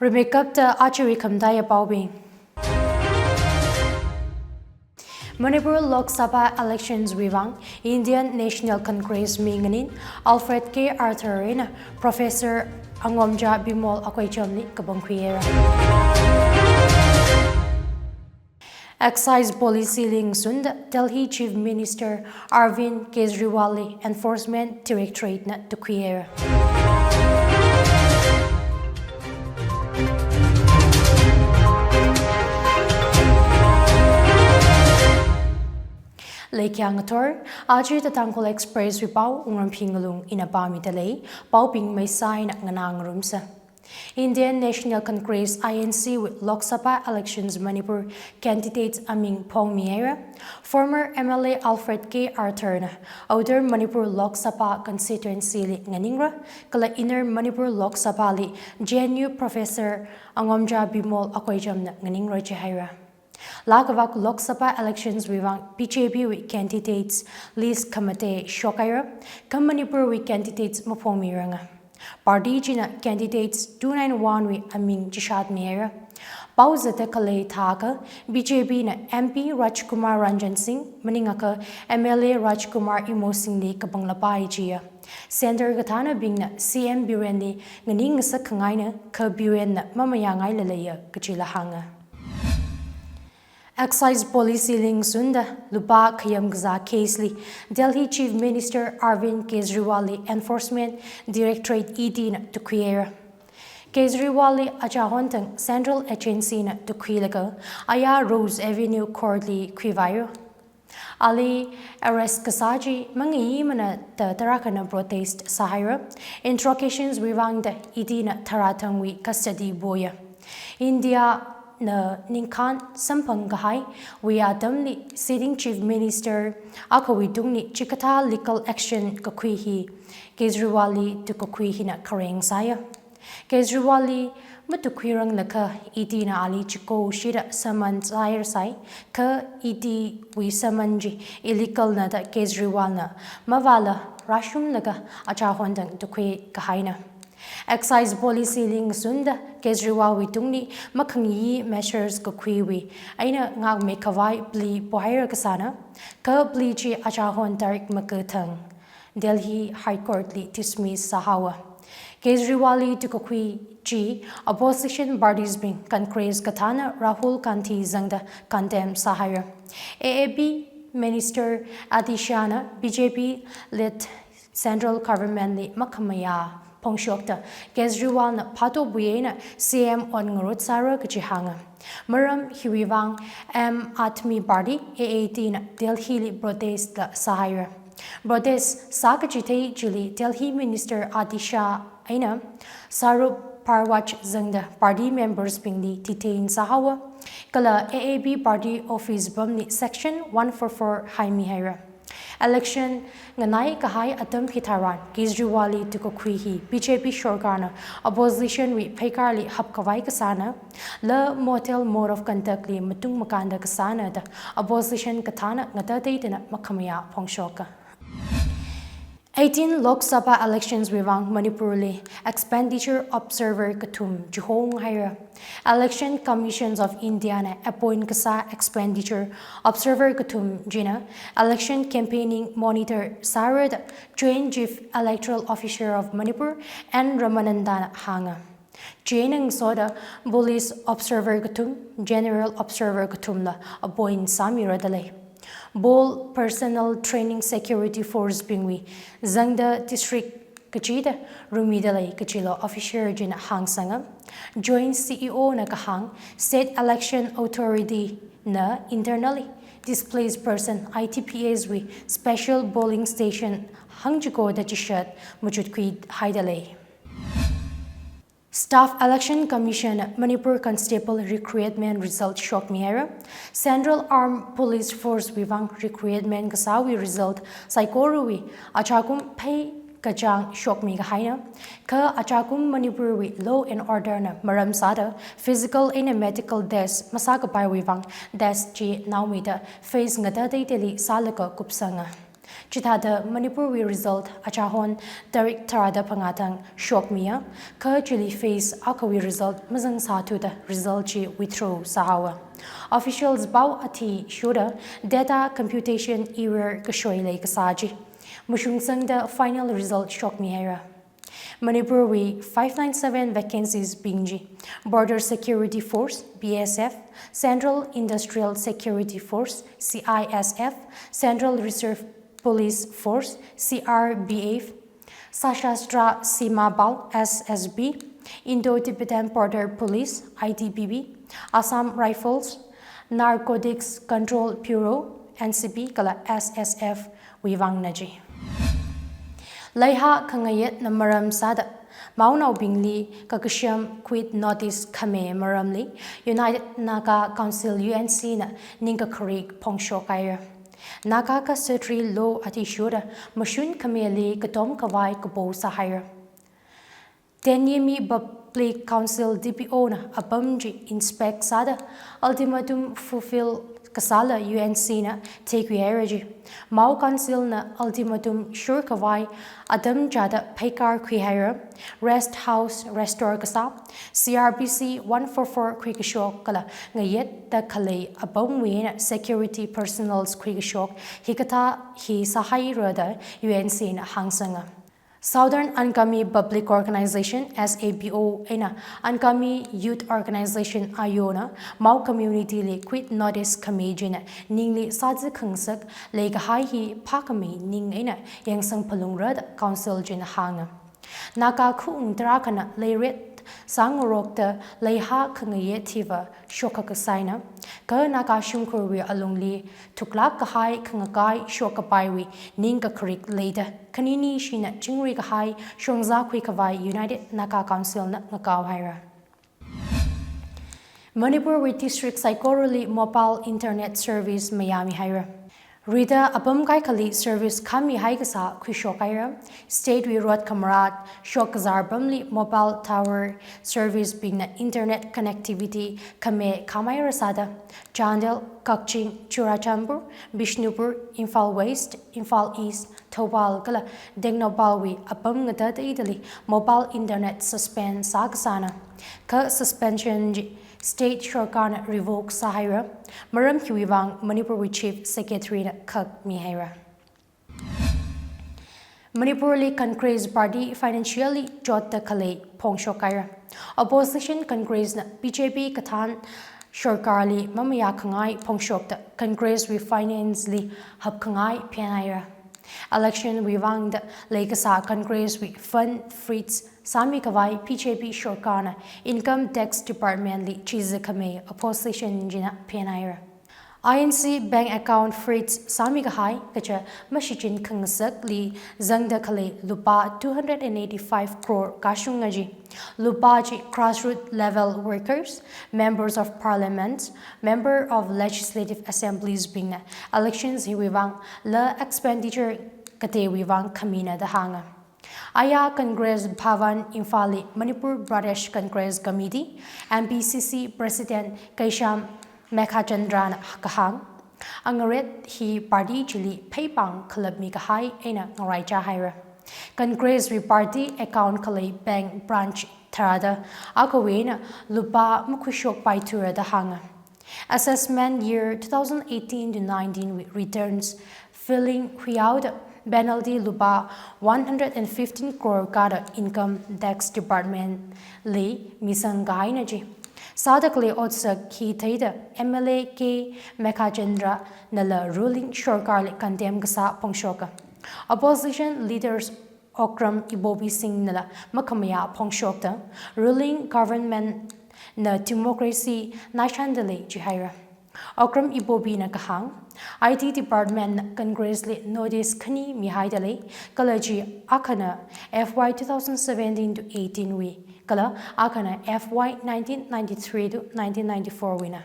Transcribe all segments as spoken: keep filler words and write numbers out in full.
Rimeikapta aja khamataiya paobing. Manipur Lok Sabha elections wui vang Indian National Congress mi nganin Alfred K Arthur eina Professor Angomja Bimol Akoijamli kapangkhuihaira. Excise policy li ngasunda Delhi Chief Minister Arvind Kejriwal li Enforcement Directorate na tukhuihaira. Leikhyang ngathor, aja The Tangkhul Express wui pao Wungrangphi Ngalung ina pāmida lei, paobing maisā eina nganā ngarumsa. Indian National Congress, I N C wui Lok Sabha elections Manipur candidates aming phongmihaira. Former M L A Alfred K Arthur na Outer Manipur Lok Sabha constituency li nganingra, kala Inner Manipur Lok Sabha li J N U Professor Angomja Bimol Akoijam na nganingra jihaira. Laa kavak Lok Sabha elections wui vang B J P wui candidates list khamatei shokhaira, kha Manipur wui candidates maphongmiranga. Party china candidates two nine one wui aming chishatmihaira. Pao zatda khalei thākha B J P na M P Rajkumar Ranjan Singh, maningakha M L A Rajkumar Imosing li kapanglāpai jiya. Centre kathānabingna C M Biren li nganing ngasak khangaina, kha Biren na mamayāngaila leiya kajila hānga. Excise policy li ngasunda lupā khayam kazā case li Delhi Chief Minister Arvind Kejriwal li Enforcement Directorate, E D na tukhuihaira. Kejriwal li achahon thang Central Agency na tukhuilaga aya Rose Avenue Court li khuivāhaira. Ali arrest kasā chi mangayimana da tarākhana protest sāhaira. Interrogations wui vangda E D na tharā thangwui custody poya. India na ningkhān samphang kahaiwui atamli sitting Chief Minister akhawui tungli chikathā legal action kakhui hi Kejriwal li tukakhui hina khareng sāya. Kejriwal li matukhuiranglakha E D na ali chiko shida summon sāhairasai, kha E D wui summon chi illegal na da Kejriwal na mavāla rāshunglaga achahon thang tukhui kahaina. Excise policy li ngasunda Kejriwal wui tungli makhangayi measures kakhuiwui eina ngākmei khavai plea pohaira kasāna, kha plea chi achahon tarik makathang Delhi High Court li dismiss sāhaowa. Kejriwal li tukakhui chi opposition parties bing Congress kathāna Rahul Gandhi zangda condemn sāhaira. A A P Minister Ati Shah na B J P led central government li makhamayā phongshokta Kejriwal na phatopwui eina C M onngarut sāra kaji hānga. Maram hiwui vang Aam Aadmi Party, A A D na Delhi li protest la sāhaira. Protest sākachithei chili Delhi Minister Ati Shah eina Saurabh Bhardwaj zangda party members bingli detain sāhaowa, kala A A P party office pamli section one four four haimihaira. Election nganai kahai atam hitharan Kejriwal li tukakhui hi B J P sorkarna opposition wui pheikarli hapkhavai kasāna, la model mode of conduct li matung makānda kasāna da opposition kathāna ngatateitana makhamayā phongshoka. Eighteen Lok Sabha elections wui vang Manipur li expenditure observer kathum chihong haira. Election Commissions of India na appoint kasā expenditure observer kathum china election campaigning monitor sāra da Joint Chief Electoral Officer of Manipur N Ramananda na hānga. Chieina ngasoda police observer kathum, general observer kathumla appoint sāmira da lei. Ball Personal Training Security Force bingwui zangda district kachida rumida lei kajila officer china hāngsanga. Joint C E O na kahāng, State Election Authority na internally displaced person, I D Ps wui special polling station hangchiko da chishat machutkhui haida lei. Staff Election Commission Manipur Constable recruitment result shokmihaira. Central Armed Police Force wui vang recruitment kasāwui result saikorawui achakum phei kachāng shokmi kahaina. Kha achakum Manipur wui law and order na maram sāda physical eina medical test masākapaiwui vang test chi naomida phase ngatateiteili sālaga kupsanga. Chithāda Manipurwui result achahon tarik tharāda phangā thang shokmiya, kha chili phase akhawui result mazangsāthuda result chi withdraw sāhaowa. Officials pao athishurda data computation error kashoi leikasā chi mashungsangda final result shokmihaira. Manipurwui five nine seven vacancies bing chi Border Security Force, B S F, Central Industrial Security Force, C I S F, Central Reserve Police Force, C R P F, Sashastra Seema Bal, S S B, Indo-Tibetan Border Police, I T B P, Assam Rifles, Narcotics Control Bureau, N C B, kala S S F wui vangna chi. Leihā khangayetna maram sāda maonaobingli kakasham quit notice khami maramli United Naga Council, U N C, na ningkakharik phongshokhaira. Naga Customary Law athishurda mashun khamili katom khavai kapo sāhaira. Tenyimi Public Council, D P O, na apam chi inspect sāda ultimatum fulfill kasāla U N C na theikhuihaira chi. Mao Council na ultimatum shur khavai atam chāda pheikar khuihaira. Rest house restore kasā, C R P C one four four khuikashok kala ngayetda khalei apamwui eina security personnels khuikashok hikathā hi sāhaira da U N C na hāngsanga. Southern Angami Public Organization, S A P O, eina Angami Youth Organization, AYO, na Mao community li quit notice khami china ningli sāzi khangasak leikahai hi phākhami ning eina yangsang phalungra da council china hānga. Naga khaung tarākhana leiret sāngarokta leihā khangayet hiva shokkakasāna, kha Naga shimkhurwui alungli thuklāk kahai khangakai shokkapaiwui ningkakharik leida khanini shina chingri kahai shongzā khuikhavai United Naga Council na ngakaohaira. Manipurwui district saikorali mobile internet service mayāmihaira. Rida apam kaikhali service khāmihai kasā khuishokhaira. State wui rot khamarāt shokkazār pamli mobile tower service bingna internet connectivity khami khāmhaira sāda Chandel, Kakching, Churachandpur, Bishnupur, Imphal West, Imphal East, Thoubal kala Tengnoupal wui apam ngatateidali mobile internet suspend sākasāna. Kha suspension chi state sorkarna revoke sāhaira. Maram hiwui vang Manipurwui Chief Secretary na khak mihaira. Manipurli Congress Party financially chotta khalei phongshokhaira. Opposition Congress na B J P kathān sorkarli mamayā khangai phongshokta Congress wui finance li hapkhangai phenhaira. Election wui vangda leikasā Congress wui fund freeze sāmi khavai B J P sorkarna Income Tax Department li chizi khami opposition china phenhaira. I N C bank account freeze sāmi kahai kaja mashichin khangasakli zangda khalei lupā two hundred and eighty-five crore kashunga chi. Lupā chi grassroots level workers, members of parliament, member of legislative assemblies bingna elections hiwui vang la expenditure katewui vang khamina da hānga. Aya Congress Bhavan Imphalli Manipur Pradesh Congress Committee, M P C C President Keisham Meghachandrana kahāng, angaret hi party chili pheipāng khalapmi kahai eina ngaraichā haira. Congress wui party account khalei bank branch tharāda akhawui eina lupā makhuishokpaithura da hānga. Assessment year two thousand eighteen to nineteen wui returns filing khuihaoda penalty lupā one hundred and fifteen crore kada Income Tax Department li misang kahaina chi. Sāda khalei otsak hi theida M L A K Meghachandra nala ruling sorkarli condemn kasā phongshoka. Opposition leaders Okram Ibobi Singh nala makhamayā phongshokta, ruling government na democracy naishan dalei jihaira. Okram Ibobi na kahāng, I T department na Congress li notice khani mihaidalei, kala chi akhana F Y two thousand seventeen to eighteen wui, kala akhana F Y nineteen ninety-three to nineteen ninety-four wuina.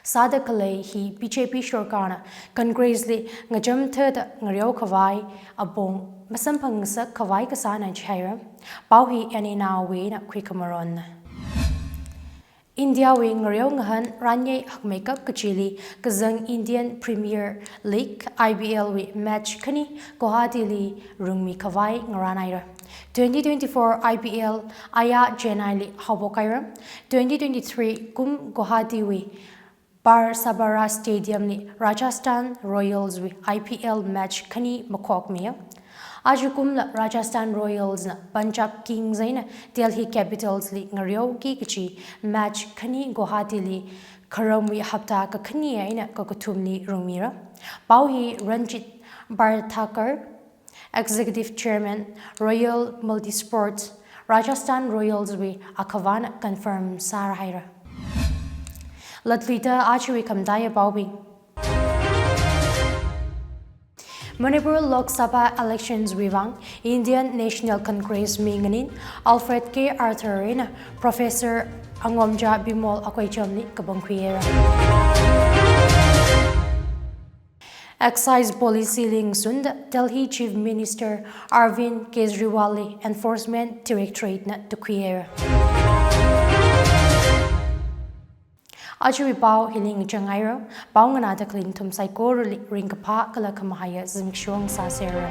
Sāda khalei hi B J P sorkarna Congress li ngacham thada ngareo khavai apong masamphangasak khavai kasāna jihaira. Pao hi N N R wui eina khuikhamaronna. India wui ngareo ngahan ranye hakmeikap kachili kazang Indian Premier League, I P L wui match khani Guwahati li rungmi khavai ngarānhaira. Twenty twenty-four I P L aya Chennai li haophok haira. Twenty twenty-three kum Guwahati wui Barsapara Stadium li Rajasthan Royals wui I P L match khani makhokmiya. Aja kumla Rajasthan Royals na Punjab Kings eina Delhi Capitals li ngareoki kachi match khani Guwahati li kharamwui hapta kakhani eina kakathumli rungmira. Pao hi Ranjit Bhardhakar, Executive Chairman, Royal Multisport, Rajasthan Royals wui akhavana confirm sāra haira. Latluida ajawui khamataiya paobing. Manipur Lok Sabha elections wui vang Indian National Congress mi nganin Alfred K Arthur eina Professor Angomja Bimol akhoi chamli kapangkhuihaira. Excise policy li ngasunda Delhi Chief Minister Arvind Kejriwal li Enforcement Directorate na tukkhuihaira. Ajawui pao hili ngachang haira. Pao nganāda khalei nathum saikorali ringkaphā kala khamahaiya zimiksho ngasāsera.